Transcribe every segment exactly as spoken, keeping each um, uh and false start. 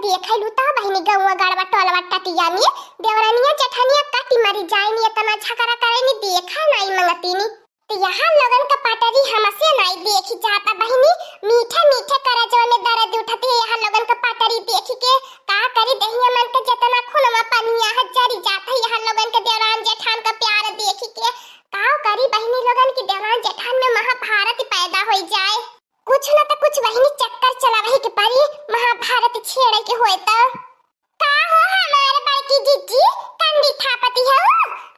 देखै लू त बहिनी, गौवा गड़वा टोलवा टटिया में देवरनिया जेठनिया कटी मरी जाइनी, एतना झगड़ा करैनी, देखा नाई मंगतीनी। त यहाँ लोगन का पटरी हमसे नाई देखी जाता बहिनी, मीठे मीठे करजवा में दर्द उठत है यहाँ लोगन का पटरी देखी के। का करी दहिया मन के जेतना खूनवा पनिया है जरी जात है यहाँ लोगन के देवरान जेठान का प्यार देखी के। का करी बहिनी लोगन की देवरान जेठान में महाभारत पैदा होई जाए। कुछ न त कुछ बहिनी चक्कर चलावही के परी, महाभारत छेड़े के होए त। का हो हमार बड़की जिज्जी, कंडी थापती हो?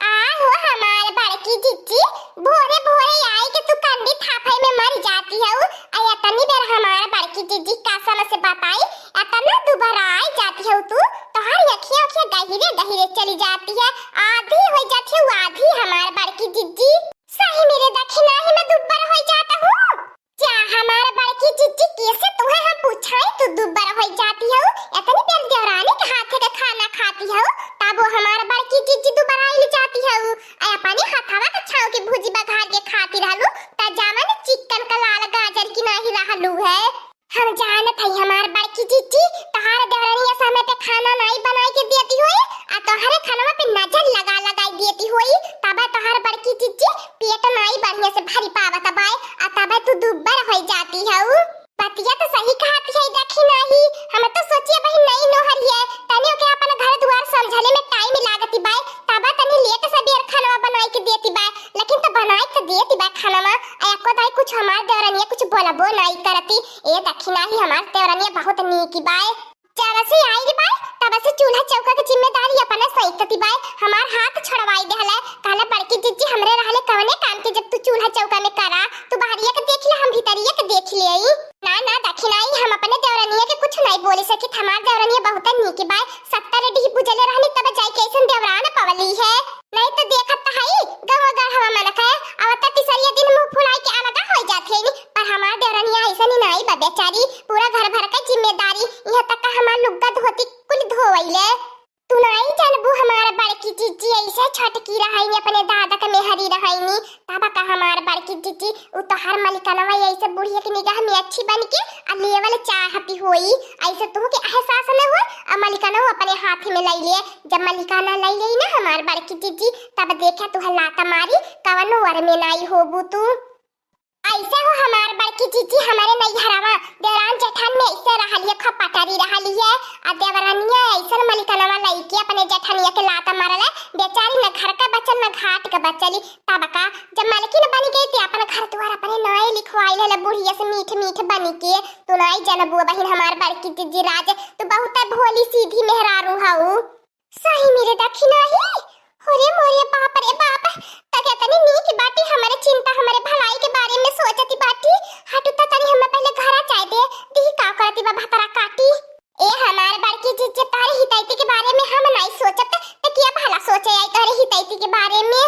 आ हो हमार बड़की जिज्जी, भोरे भोरे आई के तू कंडी थापे में मर जाती हो। आ एतनी बेर हमार बड़की जिज्जी कसम से बताई, एतना दुबराई जाती हो तू, तोहार अखिया अखिया गहिरे गहिरे चली जाती है, आधी हो जाती हो आधी हमार बड़की जिज्जी। सही मेरे दखिनाही में दुब्बर हो जाता हूँ। जा हमार बड़की जिज्जी, कैसे तुहे हम पूछाई, तू दुब्बर होई जाती हो, एतनी बेर देवरानी के हाथे के खाना खाती हो, तब वो हमार बड़की जिज्जी दुबराइल जाती हो। आ अपने हथवा के छाव के भुजी बघार के खाती रहलू, त जावन चिकन का लाल गाजर की नाही रहलू है। हम जानत हई हमार बड़की जिज्जी, तोहार देवरानी समय पे खाना नाही बनाई के देती होई, आ तोहरे खानवा पे नजर लगा लगाई देती होई, तबे तोहार बड़की जिज्जी पेट नाही बढ़िया से भरी पावत बाय, आ तबे तू दुब्बर होई जाती हऊ। बतिया तो सही कहत है दखिनाही, हम तो सोचिए बहिन नई नोहर है, तनी ओके अपन घर दुआर समझले में टाइम लागती बाय, तबे तनी लेट से बेर खानवा बनाई के देती बाय, लेकिन तो बनाई के देती बाय खानवा। आ एको दाई कुछ हमार देवरनिया कुछ बोलबो नाही करती। ए दखिनाही, हमार देवरनिया बहुत नीक बाय। जब से आई बाय, तब से चूल्हा चौका के जिम्मेदारी अपने सैतती बाय, हमार हाथ छोड़वाई देहले। कहले, "बड़की जिज्जी, हमरे रहले कवने काम के, जब तू चूल्हा चौका में करा, तू बाहरिया के देख ले, हम भीतरिया के देख ले।" ना, ना, दखिनाही, हम अपने देवरनिया के कुछ नाही बोली सकित, हमार देवरनिया बहुत नीक बाय, सत्तर डीह बुझले रहनी, तब जाई के ऐसन देवरान पवली है। नहीं तो देखत त हई, गवा गढ़वा मन के, अब त तीसरिया दिन मुंह फुलाई के अलगा हो जात है नी, पर हमार देवरनिया ऐसा नहीं नाई बा बेचारी, पूरा घर भर के जिम्मेदारी, यहाँ तक का हमार लुग्गा धोती कुल धोवैले। तू नाई जानबू हमार बड़की जिज्जी ऐसे छोटकी रहैनी, अपने दादा के मेहरी रहैनी, तब का हमार बड़की जिज्जी, उ तोहार मलिकनवा ऐसे बुढ़िया के निगाह में अच्छी बन के आ लेवल चाहती होई, ऐसे तू के एहसास न होई, आ मलिकनवा अपने हाथ में लई ले, जब मलिकाना लई लेई ना हमार बड़की जिज्जी, तब देखा तुहे लात मारी, कवनो वर में नाई होबू तू। ऐसे हो हमार बड़की जिज्जी, हमारे नैहरवा देवरान जेठान में ऐसे रहलिए, खूब पटरी रहलिए, आ देवरानिया ऐसन मलिकनवा लइके अपने जेठानिया के लात मारले, बेचारी न घर का बचल न घाट का बचली। तब का, जब मलकिन बन गई ते अपन घर दुआर अपने नाई लिखवाई ले बुढ़िया से मीठ मीठ बनी के। तू नाई जनबू बहिन हमार बड़की जिज्जी राज, तू बहुत भोली सीधी मेहरारू हऊ। सही मेरे दखिनाही, हो रे मोरे बाप रे बाप, तके तनी नीक बाटी, हमरे चिंता हमरे भलाई के बारे में सोचती बाटी। हटू त तनी हमें पहले घरा जाए दे, दिही का करती बा भतरा काटी। ए हमार बड़की जिज्जी, तोहरे हितैती के बारे में हम नाई सोचत, त किया भला सोचे आई तोहरे हितैती के बारे में।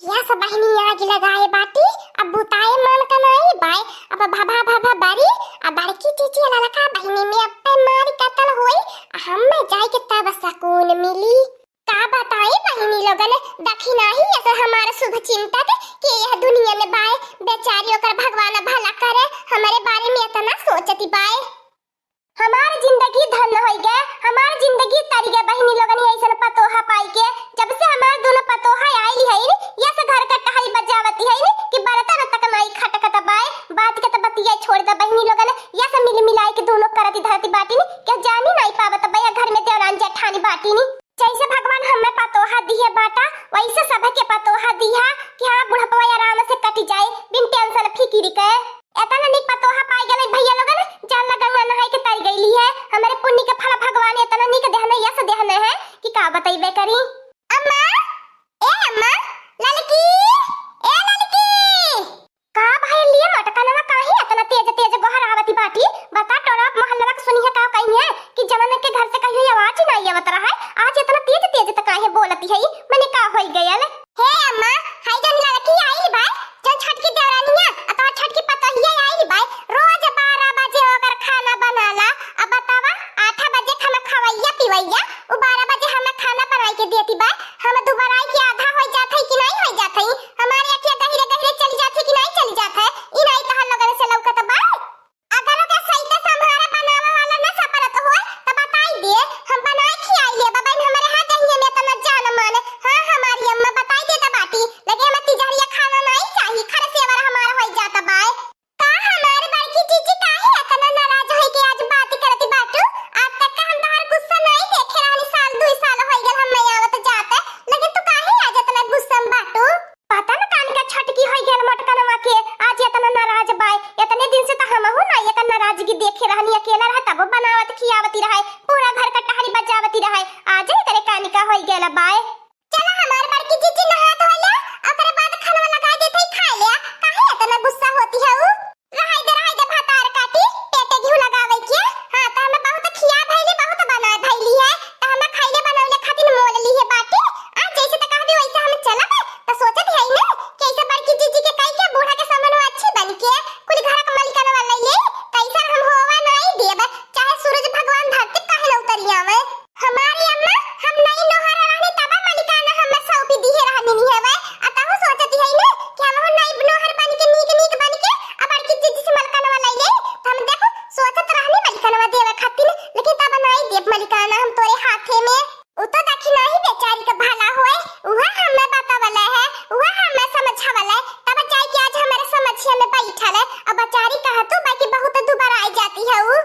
या सब बहिनी आग लगाए बाटी, अब बुताए मान का नाई बाय, अब भभा भभा बरी, अब बड़की जिज्जी ललका बहिनी में अब पे मारी कतल होई, हम में जाए के तब सकून मिली। का बताई बहिनी लोगन, दखिनाही ऐसे हमार शुभ चिंतक कि यह दुनिया में बाय, बेचारी ओकर भगवान भला करे, हमारे बारे में इतना सोचती बाय। हमार जिंदगी धन्य होई गए, हमार जिंदगी तरी गए बहिनी लोगन, ऐसन पतोहा पाई के। जब से हमार दोनों पतोहा आइली है, या से घर का टहल बजावती है कि बर्तन तक नाई खटकत बाय। बात के तो बतिया छोड़ द बहिनी लोगन, या से मिल मिलाई के दोनों करती धरती बाटी नी, क्या जानी नाई पावत बा या घर में देवरान जेठानी बाटी नी। जैसे भगवान हमें पतोहा दिए बाटा, वैसे सभे के पतोहा दिहा कि हाँ, बुढ़पवा आराम से कट जाए, बिन टेंशन फिकिर के। एतना नीक पतोहा पाई गले भैया लोगन, जान ला गंगा नहाई के तर गईली है। हमरे पुण्य के फल भगवान एतना नीक देहने, यस देहने है कि का बतैबे करी। अम्मा, ए अम्मा, ललकी, ए ललकी। का भाई लिए मटकनवा काहे एतना तेज तेज गोहरावती बाटी? बता, टोला मोहल्ला के सुनी है का कही है कि जवन के घर से कहियो आवाज ही नहीं आवत रहा है, आज एतना तेज तेज त काहे बोलती है? मने का होई गयल? हे अम्मा, हाय जन लड़की आइल बा, जन छोटकी देवरानिया, आ तोहर छोटकी पतोहिया आइल बा, रोज बारह बजे ओकर खाना बनाला। अब बतावा, आठ बजे खाना खवैया पिवैया, उ बारह बजे हमें खाना बनाई के देती बा, हम दुबराई के आधा होई जात है कि नहीं होई जात है? हमारे अखिया गहिरे गहिरे चली जात है कि नहीं चली जात है? ई नहीं तोहर लोगन से लौकत बा? अगर ओके सही से संभारा बनावे वाला न सपरत होए, त बताई दे। खियावती रहे, पूरा घर का टहरी बजावती रहे। आज ही करे कानी का होई गेला बाय। चला हमार बड़की जीजी नहा धो ले, ओकरे बाद खाना लगा देते ही खाए ले। काहे इतना गुस्सा होती है उ? रहाई दे, रहाई दे भतार काटी, पेटे घिउ लगावे के। हाँ, त हमें बहुत खिया भइली, बहुत बना भइली है, त हमें खइले बनौले खातिर मोल ली है बाटी। आ जैसे त कहबे वैसे हम चलब। त सोचत है ना कि ऐसे बड़की जीजी के कई के बूढ़ा के समन अच्छी बन के कुल घर के मलिकाना वाला ले, कैसन हम होवा नहीं देब, चाहे सूरज भगवान धरती काहे न उतरी आवे। हमारी अम्मा, हम नई नोहर रहनी तब मलिकाना हमें सौंपी दिहे रहनी नहीं हवे। आ तहु सोचती है ना कि हम नई नोहर बन के नीक नीक बन के आ बड़की जीजी से मलिकाना वाला ले, त हम देखो सोचत रहनी मलिकाना देवे खातिर, लेकिन तब नहीं देब मलिकाना हम तोरे हाथे में। उ तो दखिनही बेचारी के भला होए, उहे हमें बतवले है, उहे हमें समझावले, तब जाए के आज हमारे समझिया में बैठल है। अब बेचारी कहतू बाकी बहुत दुबारा आई जाती है उ।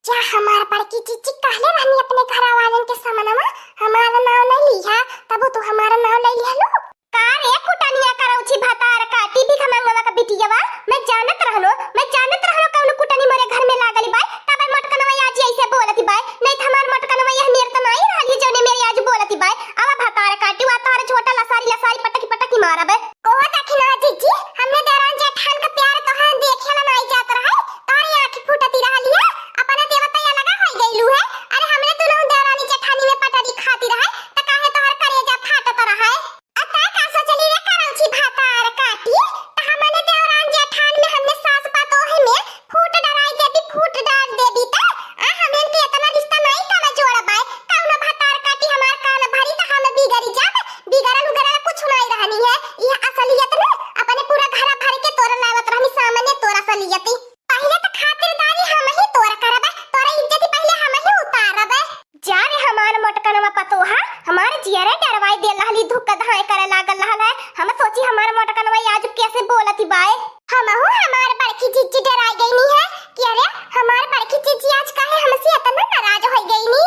जा हमार बड़की जीजी कहले रहनी अपने घर वालन के समनवा, हमार नाव नहीं लिहा, तब तू हमार नाव ले लिहलू। का रे कुटनिया करौछी भतार काटी भिखमंगवा का बिटियावा, मैं जानत रहनो, मैं जानत रहनो कौन कुटनी मोरे घर में लागली बाय, तब मोटकनवा आज ऐसे बोलती बाय, नहीं त हमार मोटकनवा यह मेर त नहीं रहली जौने मेरे आज बोलती बाय। अब भतार काटी वा तोहर झोटा लसारी लसारी पटकी पटकी मारब। ओहो दखिना जीजी, हमने देवरान जेठान का प्यार तोहर देखे ला नहीं जात रहे, तोहर आँख फूटती रहली है, अपने देवता अलगा हो गईलू है। अरे हमने दुनों देवरानी जेठानी में पटरी खाती रहे, त काहे तोहर करेजा फाटत रहे? अता का सोचली रे करौछी भतार काटी, त हमने देवरान जेठान में हमने सास पतोह में फूट डराई देबी, फूट डाल देबी त, आ हमन के इतना रिश्ता नहीं कम जोड़ बाय, कौनो भतार काटी हमार कान भरी त हम बिगड़ी जाब, बिगड़ल उगड़ल कुछ नहीं रहनी है, यह असलियत न अपने पूरा घर भर के तोर लावत रहनी सामने तोर असलियत। पहिले त खातिरदारी हम ही तोर करब, तोर इज्जत पहिले हम ही उतारब। जा रे हमार मोटकनवा पतोहा, हमार जियरे डरवाई दे लहली, धुक धाए करे लागल रहल है। हम सोची हमार मोटकनवा आज कैसे बोलती बाय। हमहू हमार बड़की जीजी डराई गईनी है कि अरे हमार बड़की जीजी आज काहे हमसे इतना नाराज हो गईनी।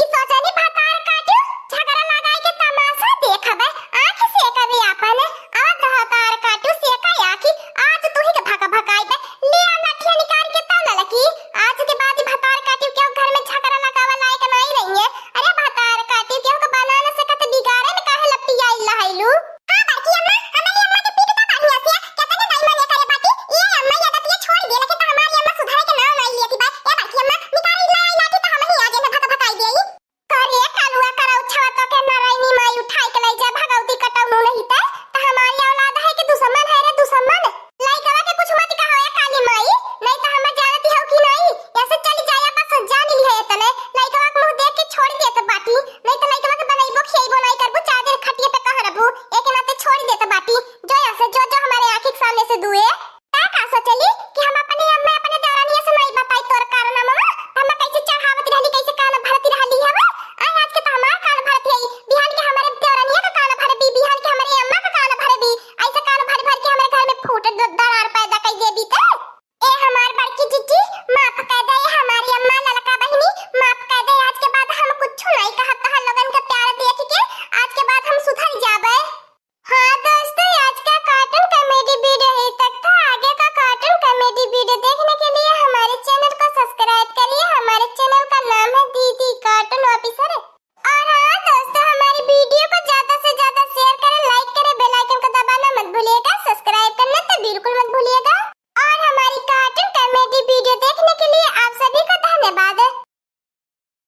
ई सोचनी भतार काटू, झगड़ा लगाई के तमाशा देखबे, आँख से कभी आपन, अब भतार काटू से का आँखी, आज तू ही के भका भकाई बे, ले आ लठिया निकाल के तब न लकी। आज के बाद भतार काटू क्यों घर में झगड़ा लगावे लायक नहीं रही है। अरे भतार काटी, केहू के बना न सकत, बिगाड़े में काहे लपटियाइल रहैलू? हाँ बड़की अम्मा, हमारी अम्मा के पीट का बढ़िया से, केतने नहीं मने करे बाटी, ये अम्मा ये आदत ये छोड़ दे, लेकिन तो हमारी अम्मा सुधरे के नाम नहीं लेती बा। ए बड़की अम्मा, निकाली ना आई लाठी तो हम ही आज में भक भकाई देई। करे कलुआ करौछवा तो के नारायणी माई उठाई के ले जा भगवती कटौनू नहीं ते, तो हमारी औलाद है कि दुश्मन है रे दुश्मन। लइकवा के कुछ मत कहो ए काली माई, नहीं तो हम जानती हो कि नहीं, ऐसे चली जाया बस जान ली है इतने, लइकवा के मुँह देख के छोड़ देत बाटी, नहीं तो